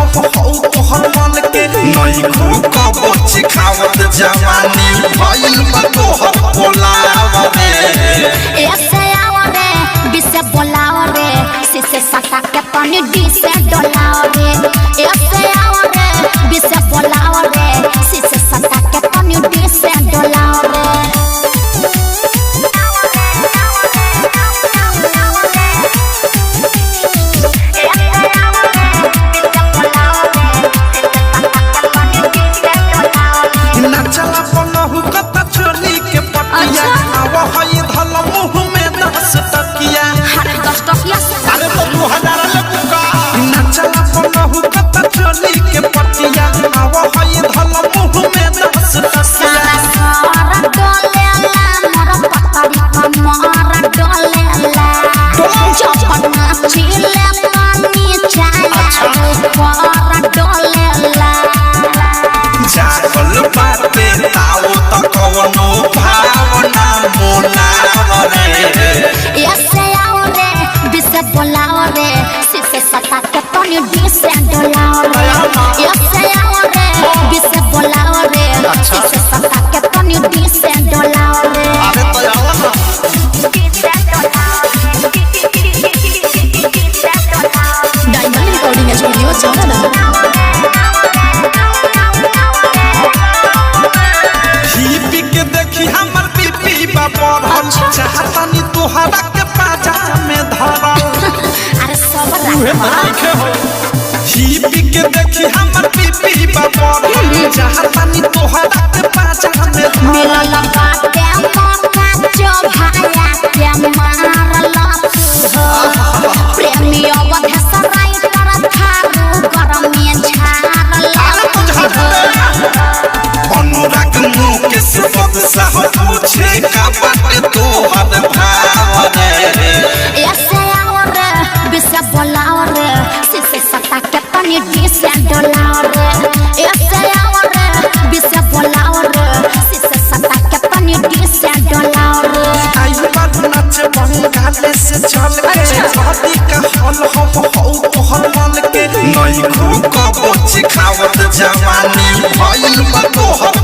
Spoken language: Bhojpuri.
हम हौ तोहर माल के। नई खो कबो चिखावत जवानी भइल बा तोहर बोलाव रे। ऐसे आओ रे बिसे बोलाओ रे सिसे सटा के तनी डिसे डोलाओ रे। ऐसे आओ रे बिसे बोलाओ रे सिसे सटा के तनी डिसे डोलाओ रे। नचला पनहु कत चोली के पटिया आव हई धल मुँह में 10 टकिया। अरे 10 टकिया से अरे तो 2000 लेबू का। नचला पनहु कत चोली के पटिया आव हई धल मुँह में 10 टकिया। सारा सारा डोलेला मोर पतरी कमर डोलेला जब नाचिले पानी छाया ऊपर डोलेला। जागल बाटे ताओ त कवनो भावना मोलाव रे। ऐसे आओ रे बिसे बोलाओ रे सिसे सटा के तनी डिसे डोलाओ रे। ऐसे आओ रे बिसे बोलाओ रे सिसे सटा के तनी डिसे डोलाओ रे। अरे तो आवा ना। डायमंड रिकॉर्डिंग स्टूडियो चौराना। पी के देखी हमर पीपी बा बढ़ल चाहतानी तोहरा के पाजा में धरल। अरे सब उहे रखा देखे हो। पी के देखी हमर पीपी बा बढ़ल चाहतानी तोहरा के पाजा में धरल। मिलल बाटे मौका जो भाया के मारल तू हो। प्रेमी अवध सराय तर थारू गरमी झारल तू हो। अनुराग मुकेश बदशाह पूछे का बाटे तोहर भाव रे। ऐसे आओ रे बिसे बोलाओ रे सिसे सटा के तनी डिसे डोलाओ रे। ऐसे आओ रे बिसे बोलाओ रे सिसे सटा के तनी डिसे डोलाओ रे। आई बारू नाचे बंगाले से चल के शादी का हल हम हौ तोहर माल के। नई खो कबो चिखावत जवानी भइल बा तोहर